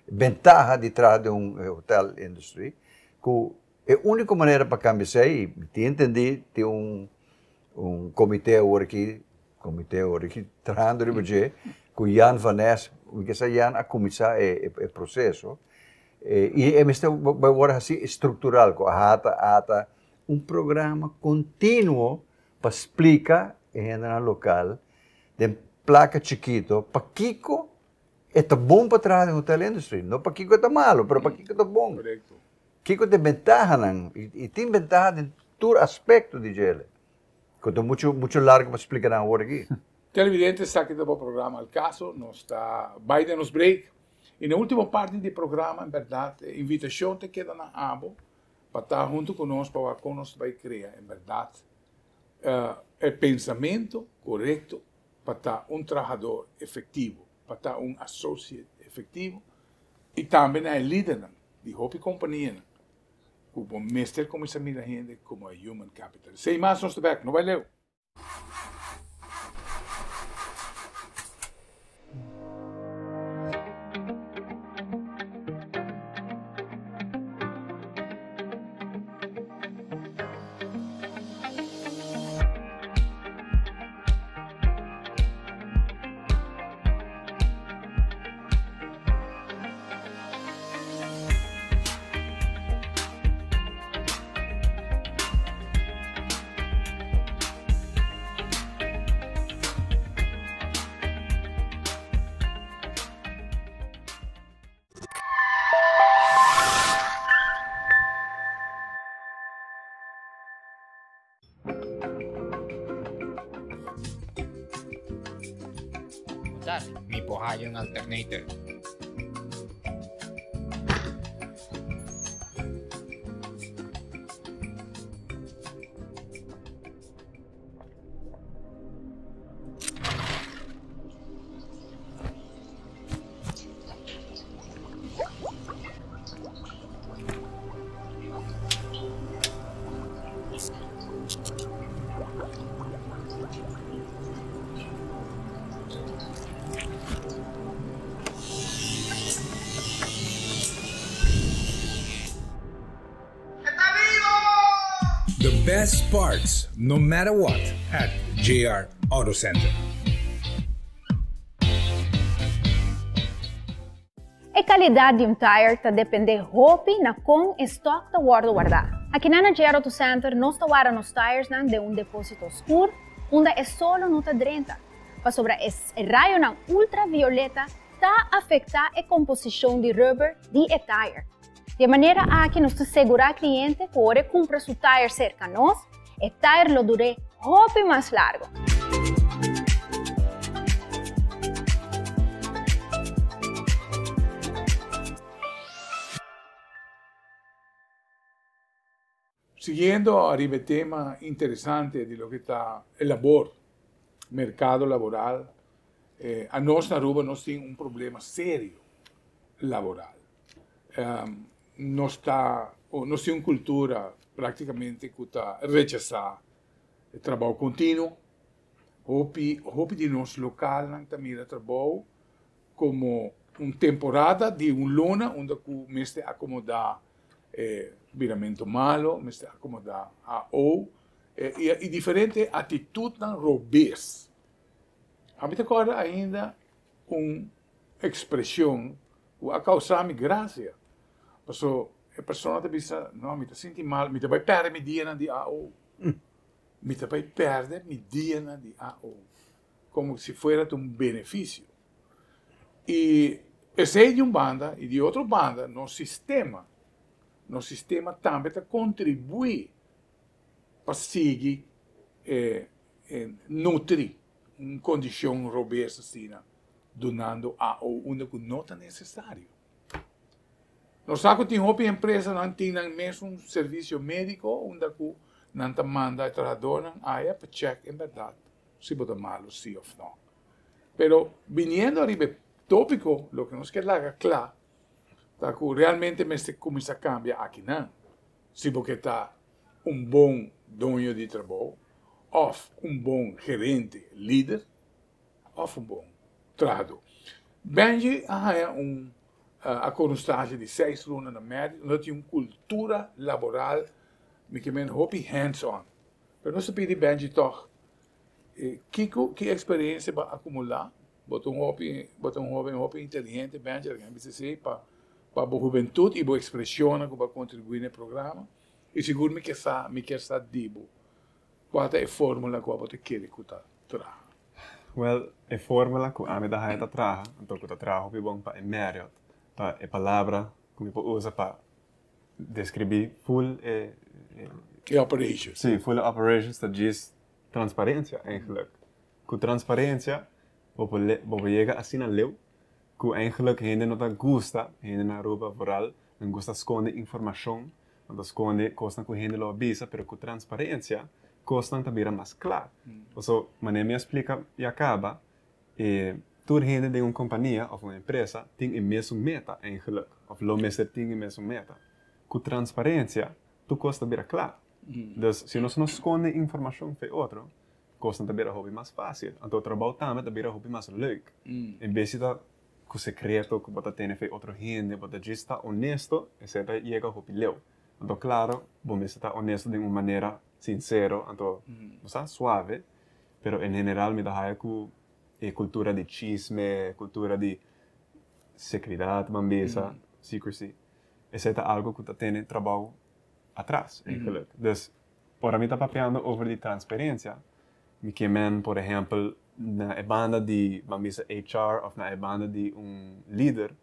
S2: bentaha di traha den un hotel industry cu e unico manera pa cambia esey, y mi tin entendi tin un un comite awor aki, comite awor aki trahando riba dje, cu Jan van Nes, mi ke sa Jan a cuminsa e e proceso, y e mester bay worde haci structural cu a hata un programa continuo pa splica e hendenan local den placa chikito pakico e ta bon pa traha den hotel industry, no pakico e ta malo, pero pakico e ta bon.
S1: Correcto.
S2: Kico ta e bentahanan? Y tin bentaha den tur aspecto di djele, cu ta mucho mucho largo pa splica nan awor aki.
S1: Televidente, esaki ta bo programa Al Caso, nos ta bay den nos break y na ultimo parti di programa en berdad e invitacion ta keda na abo pa ta hunto cu nos pa wak con nos ta bay crea en berdad e pensamento corecto pa ta un trahador efectivo, pa ta un associate efectivo y tambe na e lidernan di hopi companianan cu bo mester cuminsa mira hende como e human capital. Esey mas nos ta bek, no bay leu.
S5: Mi por haya un alternator.
S1: The best parts, no matter what, at JR Auto Center.
S4: E kalidat di un tire ta dependé hopi na kon e stòk ta wòrdu wardá. Akinan na JR Auto Center nos ta warda nos tiresnan den un depósito skur unda e solo no ta drenta, pasobra e rayonan ultravioleta ta afektá e komposishon di rubber di e tire. Di e manera aki nos ta segurá kliente ku ora e kumpra su tire serka nos, e tire lo dur'é hopi mas largu.
S1: Siguiendo ariba e tema interesante di loke ta e labor, mercado laboral, anos na Aruba nos tin un problema serio laboral. Nos ta, nos tin un cultura practicamente cu ta rechasa e trabao continuo. Hopi, hopi di nos localnan ta mira trabao como un temporada di un luna unda cu mester acomoda e biramento malo, mester acomoda AO y diferente actitudnan robes. Ami ta corda ainda un expresion cu a causa mi gracia, paso e persona ta bisa, no, mi ta sinti mal, mi ta bay perde mi dianan di AO, mi ta bay perde mi dianan di AO. Como si fuera ta un beneficio. Y esey di un banda, y di otro banda nos sistema, nos sistema tambe ta contribui pa sigui e Nutri un kondishon robes asina dunando AO unda ku no ta nesesario. Nos sa ku tin hopi empresanan tin nan mesun servisio médiko unda ku nan ta manda e trahadónan aya pa chèk en bèrdat si bo ta malu si òf nò. Pero biniendo ariba e tópiko loke nos ke laga kla ta ku realmente mester kuminsá kambia akinan si bo ke ta un bon doño di trabou òf un bon gerente, lider òf un bon trahadó. Benji a haña un a kore un stage di seis luna na Merdi unda tin un kultura laboral mi ke men hopi hands on. Pero nos ta pidi Benji tòg kiko ki eksperensia bo a akumulá? Bo ta un hopi bo ta un hoben hopi inteligente Benji algén a bisa esei pa pa bo hubentut i bo ekspreshonnan ku bo a kontribuí na e programa. I sigur mi ke sa, mi kier sa di bo, kua ta e formula ku abo ta kere ku ta traha?
S3: Wèl, e formula ku ami ta haya ta traha, anto ku ta traha hopi bon pa e Marriott, ta e palabra ku mi por usa pa deskribí ful e.
S1: E operations.
S3: Sí, ful e operations ta djis transparensia eigenlijk. Ku transparensia bo por bo por yega asina leu ku eigenlijk hende no ta gusta, hende na Aruba vooral, nan gusta skonde informashon, nan ta skonde kosnan ku hende lo a bisa, pero ku transparensia kosnan ta bira mas kla. Paso, manera mi a splika ya kaba, e tur hende den un kompania òf un empresa tin e mesun meta eigenlijk, òf lo mester tin e mesun meta. Ku transparensia tur kos ta bira kla. Dus si nos no skonde informashon fe otro, kosnan ta bira hopi mas fásil. Anto trabou tambe ta bira hopi mas leuk. En bes di ta ku sekreto ku bo ta tene fe otro hende, bo ta djis ta honesto, esei ta yega hopi leu. Anto klaro, bo mester ta honesto den un manera sinsero, anto bo sa, suave, pero en general mi ta haya ku e kultura di chisme, e kultura di sekridat, ban bisa, secrecy, esei ta algu ku ta tene trabou atras eigenlijk. Dus ora mi ta papiando over di transparencia, mi ke men por ehempel na e banda di ban bisa HR of na e banda di un lider,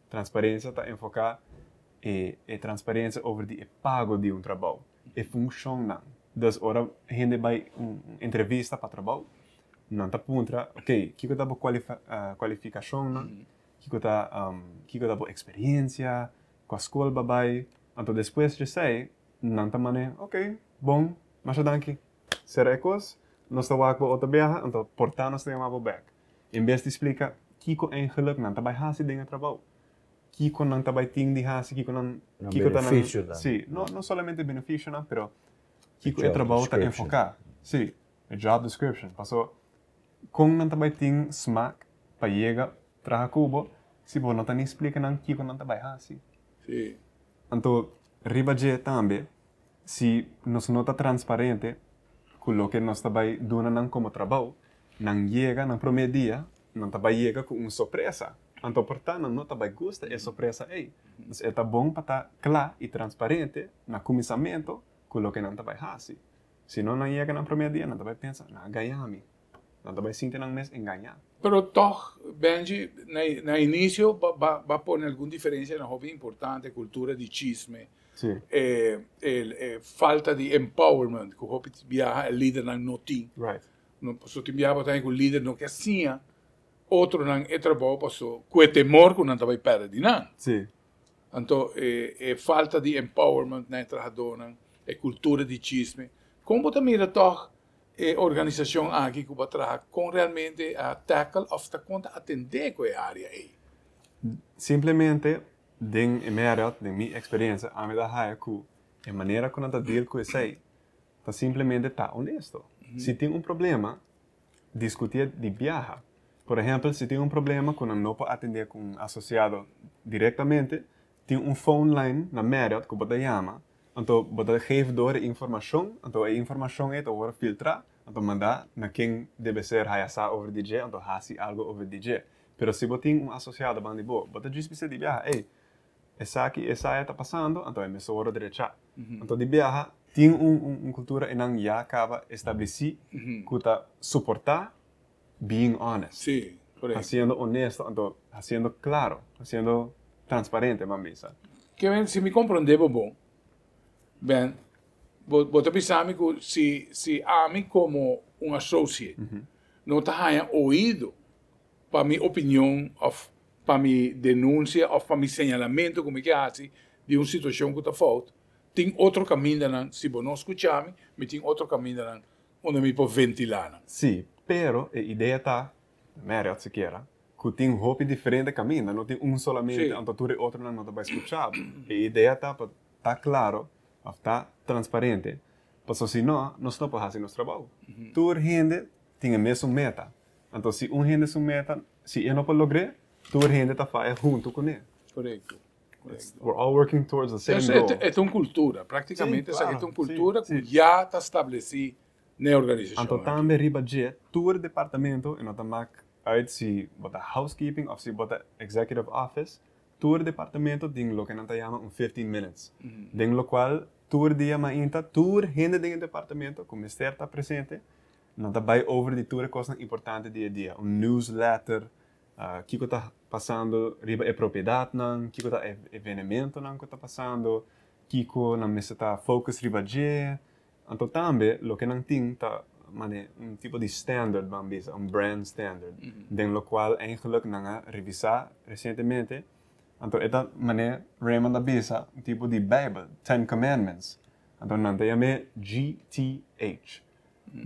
S3: transparencia ta enfoca e e transparencia over di e pago di un trabou, e funcionnan. Dus ora hende bai un entrevista pa trabou, nan ta puntra, ok, kiko ta bo cualificacionnan, kiko ta kiko ta bo experiencia, Kua skol ba bai? Anto despues djesei nan ta man'é, Ok, bon, masha danki. Sera e kos, nos ta wak bo otro biaha, anto por ta nos ta yama bo bèk. En bes di splika kiko eigenlik nan ta bai hasi den e trabou, kiko nan ta bai tin di hasi, kiko nan,
S2: Nan
S3: kiko ta nan,
S2: benefisionan.
S3: sí, no, no solamente benefisionan, pero kiko e
S2: Job
S3: trabou ta
S2: description.
S3: enfoká. Sí, e job description. Paso kon nan ta bai tin smak pa yega traha ku bo si bo no ta ni splika nan kiko nan ta bai hasi.
S1: Sí.
S3: Anto riba dje tambe si nos no ta transparente ku loke nos ta bai duna nan komo trabou, nan yega nan promé dia nan ta bai yega ku un sorpresa. Anto por ta nan no ta bai gusta e sorpresa ei. Dus e ta bon pa ta kla i transparente na kuminsamentu ku loke nan ta bai hasi. Si no nan yega nan promé dia nan ta bai pensa, nan a gaña mi. Nan ta bai sinti nan mes engañá.
S1: Pero tòg, Benji, na na inisio ba ba ba pone algun diferensianan hopi importante, kultura di chisme,
S3: Sí.
S1: e e e falta di empowerment ku hopi biaha e lidernan no tin.
S3: Right.
S1: No pasobra tin biaha bo ta haña ku lider no ke siña otronan e trabou paso ku e temor ku nan ta bai pèrdè di nan.
S3: Sí.
S1: Anto e e falta di empowerment na e trahadónan, e kultura di chisme. Kon bo ta mira tòg E organisashon aki ku bo a traha kon realmente a tackle òf ta kon ta atendé ku e área ei?
S3: Simplemente den e Marriott, den mi eksperensia, ami ta haya ku e manera ku nan ta deal ku esei ta simplemente ta honesto. Si tin un problema, diskutié di biaha. Por ehèmpel, si tin un problema ku nan no por atendé ku un asosiado direktamente, tin un phone line na Marriott ku bo ta yama. Anto bo ta geef door e informashon, anto e informashon ei ta wòrdu filtrá, anto mandá na ken debe ser haya sa over di dje, anto hasi algu over di dje. Pero si bo tin un asosiado banda di bo, bo ta djis bisa di biaha, ey, esaki i esaya ta pasando, anto e mester wòrdu drechá. Anto di biaha tin un un kultura einan ya kaba establesí ku ta soportá being honest.
S1: Sí, korekto.
S3: Hasiendo honesto, anto hasiendo klaro, hasiendo transparente, ban bisa.
S1: Ke men, si mi komprondé bo bon, Ben, bo, bo ta bisa mi ku si, si ami komo Un associate no ta haña oido pa mi opinion òf pa mi denunsia òf pa mi señalamentu ku mi ke hasi di un situashon ku ta fout, tin otro kamindanan, si bo no skucha mi, mi tin otro kamindanan unda mi por ventilá nan.
S3: Sí, pero e idea ta, Marriott sikiera, ku tin hopi diferente kaminda, no tin un solamente, anto tur e otronan no ta bai skucha bo. E idea ta pa ta klaro òf ta transparente, pasobra si no, nos no por hasi nos trabou. Tur hende tin e mesun meta, anto si un hende su meta, si e no por logr'é, tur hende ta faya huntu kuné.
S1: Korekto.
S3: We're all working towards the same goal.
S1: E ta un kultura, praktikamente esaki ta un kultura ku ya ta stablesí na e organisashon.
S3: Anto tambe riba dje tur departamento, e no ta mak uit si bo ta housekeeping òf si bo ta executive office, tur departamento tin loke nan ta yama un 15 minutes, den lokual tur dia mainta tur hende den e departamento ku mester ta presente, nan ta bai over di tur e kosnan importante di e dia, un newsletter, Kiko ta pasando riba e propiedatnan, kiko ta e evenementonan ku ta pasando, kiko nan mester ta focus riba dje. Anto tambe loke nan tin ta mane un tipo di standard ban bisa, un brand standard, den lokual eigenlijk nan a revisá resientemente. Anto e ta mane Raymond a bisa un tipo di bijbel, Ten Commandments. Anto nan ta yam'é GTH,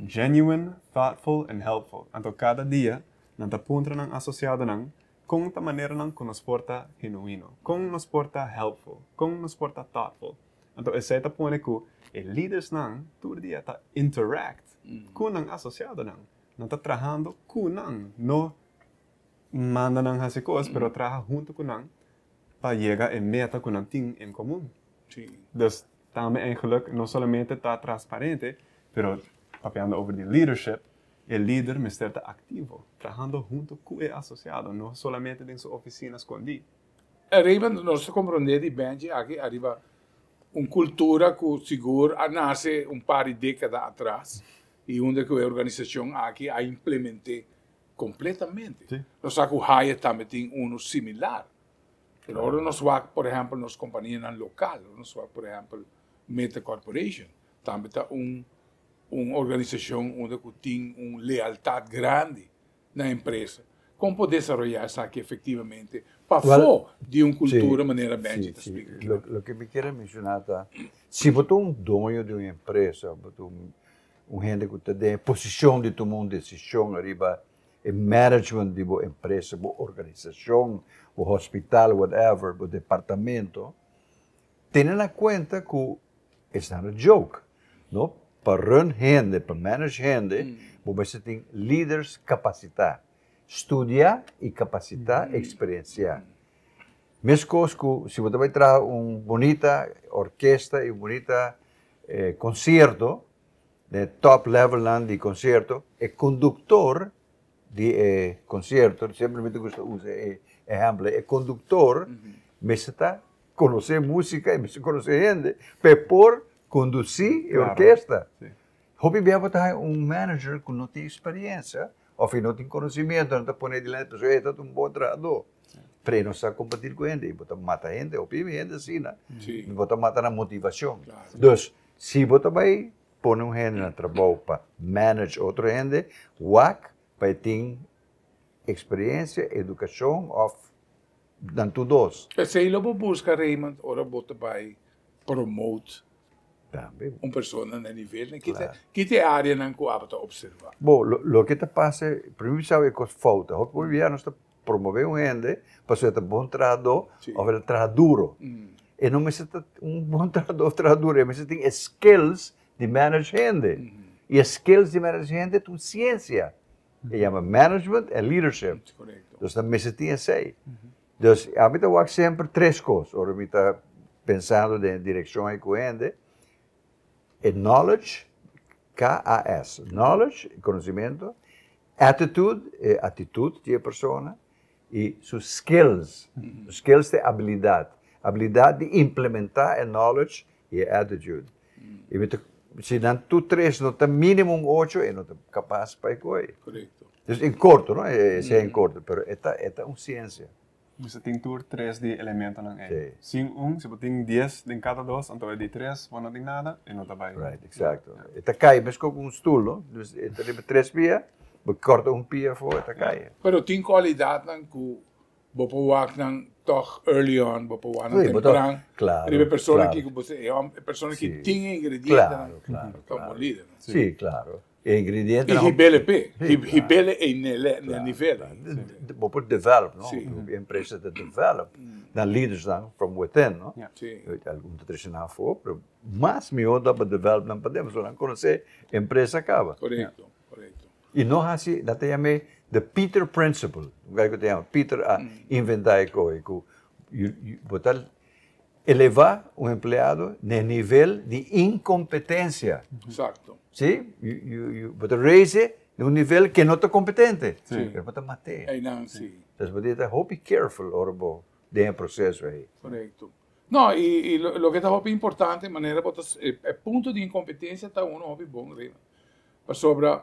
S3: Genuine, Thoughtful and Helpful. Anto kada dia Nan ta puntra nan asosiadonan kon ta maneranan ku nos por ta genuino, kon nos por ta helpful, kon nos por ta thoughtful. Anto esei ta pone ku e lidersnan tur dia ta interact ku nan asosiadonan. Nan ta trahando ku nan, no manda nan hasi kos, pero traha huntu ku nan pa yega e meta ku nan tin en komun. Dus tambe eigenlijk no solamente ta transparente, pero papiando over di leadership, E lider mester ta aktivo, trahando hunto ku e asosiado, no solamente den su ofisina skondí.
S1: Ariba nos ta komprondé di Benji aki ariba un kultura ku sigur a nase un par di dékada atras i unda ku e organisashon aki a implement'é kompletamente. Nos sa ku Hyatt tambe tin unu similar. Pero ora nos wak por ehèmpel nos kompanianan lokal, ora nos wak por ehèmpel Meta Corporation tambe ta un Un organisashon unda ku tin un lealtat grandi na empresa. Kon por desaroyá esaki efektivamente pafó di un kultura manera Benji ta splika
S2: aki? Loke mi kier a menshoná ta, si bo ta un doño di un empresa, bo ta un hende ku ta den e posishon di tuma un desishon ariba e management di bo empresa, bo organisashon, bo hospital, whatever, bo departamento, tene na kuenta ku It's not a joke, no? Pa run hende, pa manage hende, bo mester tin leaders capacita, studia y capacita, experiencia. Mescos cu si bo ta bay traha un bunita orkesta y un bunita concierto, den e top levelnan di concierto, e conductor di e concierto, semper mi ta gusta usa e ehempel, e conductor mester ta Konosé músika i mester konosé hende pa e por kondusí e orkesta. Hopi bia bo ta haña un manager ku no tin eksperiensia òf e no tin konosimiento, nan ta pone dilanti pasobra e ta un bon trahadó, pero e no sa kompartir ku hende i bo ta mata hende, hopi hende asina, bo ta mata nan motivashon. Dus, si bo ta bai pone un hende na trabou pa manage otro hende, wak pa e tin eksperiensia, edukashon òf Dan tur dos.
S1: Esei lo bo buska Raymond ora bo ta bai promote un persona na nivel. Ki ta e areanan ku abo ta observa?
S2: Bo, loke ta pasa, prome bisao e kos fouta. Hopi por bia nos ta promove un hende pasobra e ta bon trahadó òf e ta traha duro. E no mester ta un bon trahadó òf traha duro, e mester tin e skills di manage hende. I e skills di manage hende ta un siensia. E yama management en leadership. Dus nan mester tin esei. Dus ami ta wak semper tres kos ora mi ta pensando den e direkshon ei ku hende. E knowledge, KAS, knowledge, konosementu, attitude, e atitut di e persona, i su skills. Su skills ta e abilidat. Abilidat di implementá e knowledge i e attitude. I mi ta, si nan tur tres no ta mínimo un ocho, e no ta kapas pa e koe.
S1: Korekto.
S2: Dus in korto, no? E esei in korto, pero e ta, e ta un siensia.
S3: Mester tin tur tres di elementonan ei. Sin un, si bo tin dies den kada dos, anto e di tres bo no tin nada, e no ta bai.
S2: Right, exacto. E ta kai meskos ku un stul, no? Dus e ta riba tres pia, bo korta un pia afó, e ta kai.
S1: Pero tin kualidatnan ku bo por wak nan tòg early on, bo por wak nan tempran. Riba e persona ki ku bo e hòmber, e persona ki tin e ingredientenan pa un bon lider.
S2: Sí, klaro. E ingredientenan.
S1: I hib'el e p'e. Hib'el e n'e nivel.
S2: Bo por develop, no? E empresa ta develop nan leadersnan from within, no? Algun ta trese nan afó, pero mas mihó ta pa develop nan paden, pasobra nan konosé e empresa kaba.
S1: Korekto, korekto.
S2: I no hasi, nan ta yam'é the Peter Principle. Un guy ku ta yama Peter a inventá e koe ku bo ta elevá un empleado n'e nivel di inkompetensia.
S1: Exacto.
S2: Sí, bo ta raise e na un nivel ke no ta kompetente.
S1: Sí.
S2: Pero bo ta mat'é.
S1: Einan, sí.
S2: Entonces bo tin ta hopi careful ora bo den e proseso ei.
S1: Korekto. No, i loke ta hopi importante, manera bo ta, e punto di inkompetensia ta uno hopi bon, Rema. Pasobra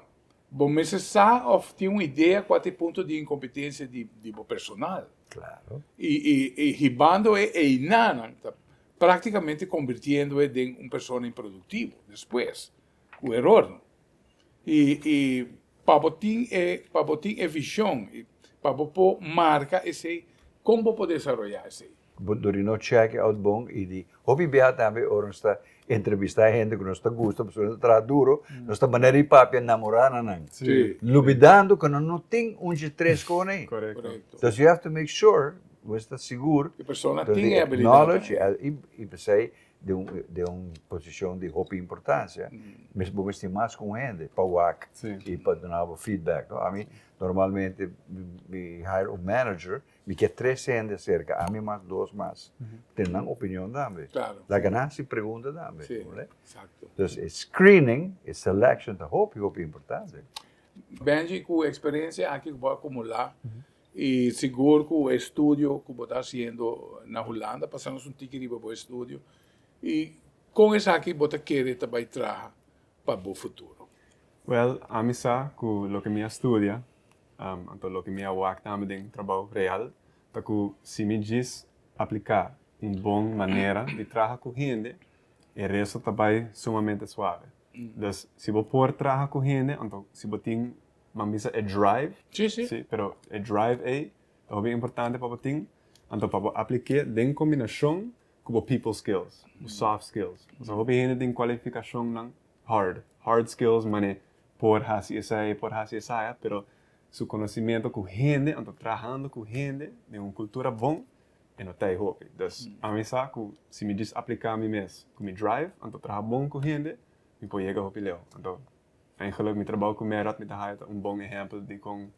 S1: bo mester sa of tin un idea cua ta e punto di incompetencia di bo personal.
S2: Claro.
S1: Y hibando e einanan ta practicamente convirtiendo e den un persona improductivo despues, cu erornan. Y pa bo tin e, pa bo tin e vision, pa bo por marca esey, con bo por desaroya esey?
S2: Bo dor di no check e out bon y di hopi biaha tambe ora nos ta entrevista hende cu nos ta gusta pasobra nan ta traha duro, nos ta manera di papia namora na nan. Lubidando cu nan no tin un dje tres cona ey. Entonces you have to make sure, bo esta sigur,
S1: E persona tin e abilidad
S2: knowledge y p'esey den un posicion di hopi importancia, bo mester mas cu un hende pa wak y pa duna bo feedback. Ami normalmente mi hire un manager. Mi ke tres hende aserka, ami mas dos mas. Ten nan opinion tambe.
S1: Claro.
S2: Laga nan hasi pregunta tambe.
S1: Sí,
S2: Comprende?
S1: exacto.
S2: Dus e screening, e selection ta hopi, hopi importante.
S1: Benji, ku e eksperensia aki ku bo a akumulá i sigur ku e estudio ku bo ta hasiendo na Hulanda, pasa nos un tiki riba bo estudio i kon esaki bo ta kere ta bai traha pa bo futuro?
S3: Wel, ami sa ku loke mi a studia Anto loke mi a wak tambe den trabou real ta ku si mi djis apliká un bon manera di traha ku hende, e resto ta bai sumamente suave. Dus si bo por traha ku hende, anto si bo tin, ban bisa e drive, si, pero e drive ei ta hopi importante pa bo tin, anto pa bo aplik'é den kombinashon ku bo people skills, bo soft skills. Pasobra hopi hende tin kualifikashonnan hard, hard skills mane por hasi esei, por hasi esaya, pero su conocimiento cu hende, anto trahando cu hende den un cultura bon, e no ta e hopi. Dus ami sa cu si mi djis aplica mi mes cu mi drive, anto traha bon cu hende, mi por yega hopi leu. Anto eigenlijk mi trabou cu Merod mi ta haya ta un bon ehempel di con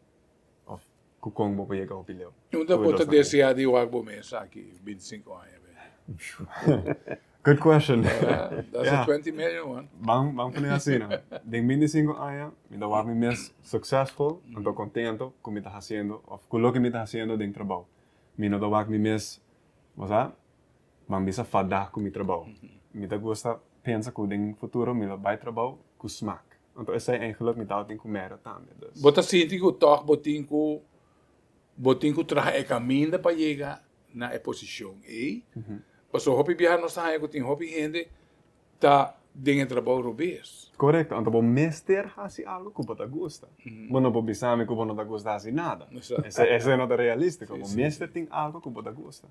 S3: of cu con bo por yega hopi leu.
S1: Unda bo ta desea di wak bo mes aki bintisinco aña bini?
S3: Good question.
S1: That's a 20 million one.
S3: Ban ban pone asina. Den bintisinco aña mi ta wak mi mes successful, anto contento cu mi ta haciendo of cu loke mi ta haciendo den trabou. Mi no ta wak mi mes, bo sa, ban bisa fada cu mi trabou. Mi ta gusta pensa cu den futuro mi lo bay trabou cu smaak. Anto esei eigenlijk mi tabatin cu mera tambe. Dus.
S1: Bo ta sinti cu toch bo tin cu bo tin cu traha e caminda pa yega na e posicion ei? Pasobra hopi biaha nos ta haña cu tin hopi hende ta den e trabou robes.
S3: Corecto, anto bo mester haci algo cu bo ta gusta. Bo no por bisa mi cu bo no ta gusta haci nada. Esei no ta realistico. Bo mester tin algo cu bo ta gusta.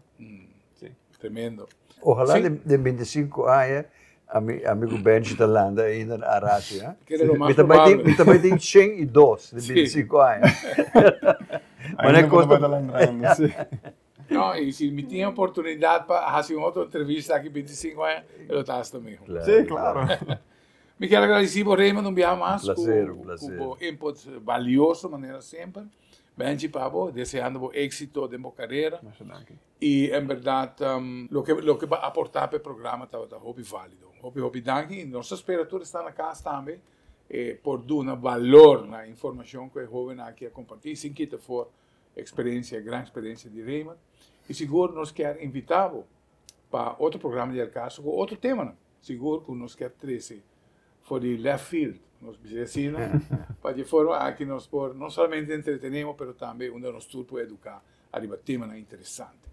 S3: Si.
S1: Tremendo.
S2: Ojalá den bintisinco aña ami ami cu Benji ta landa ainda na Arashi, ha?
S1: Kere lo mas
S2: Mi ta bai tin
S1: probable.
S2: mi ta bai tin 102 den bintisinco aña.
S3: Ainda
S2: Manera
S3: bo
S2: cos
S3: ta bai
S2: ta
S3: ta landrando, si.
S1: No, y si mi tin oportunidad pa haci un otro entrevista aki bintisinco aña, e lo ta hasta miho.
S3: Si, claro.
S1: Mi kier agradeci bo Raymond un biaha mas
S2: Un placer, un
S1: cu
S2: placer.
S1: bo input valioso manera semper. Benji pa bo, deseando bo exito den bo carera.
S3: Masha danki.
S1: Y en berdad loke loke bo a aporta pa e programa tabata hopi valido. Hopi hopi danki y nos ta spera tur esnan na cas tambe por duna balor na e informacion cu e hobennan aki a comparti sin kita for experiencia, e gran experiencia di Raymond. Y sigur nos kier invita bo pa otro programa di El Caso cu otro temanan. Sigur cu nos kier trece. for di left field, nos bisa asina, pa di forma aki nos por no solamente entretené, pero tambe unda nos tur por eduká ariba temanan interesante.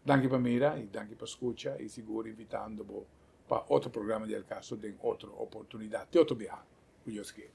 S1: Danki pa mira i danki pa skucha i sigur invitando bo pa otro programa di Al Caso den otro oportunidat. Te otro biaha, ku Dios kier.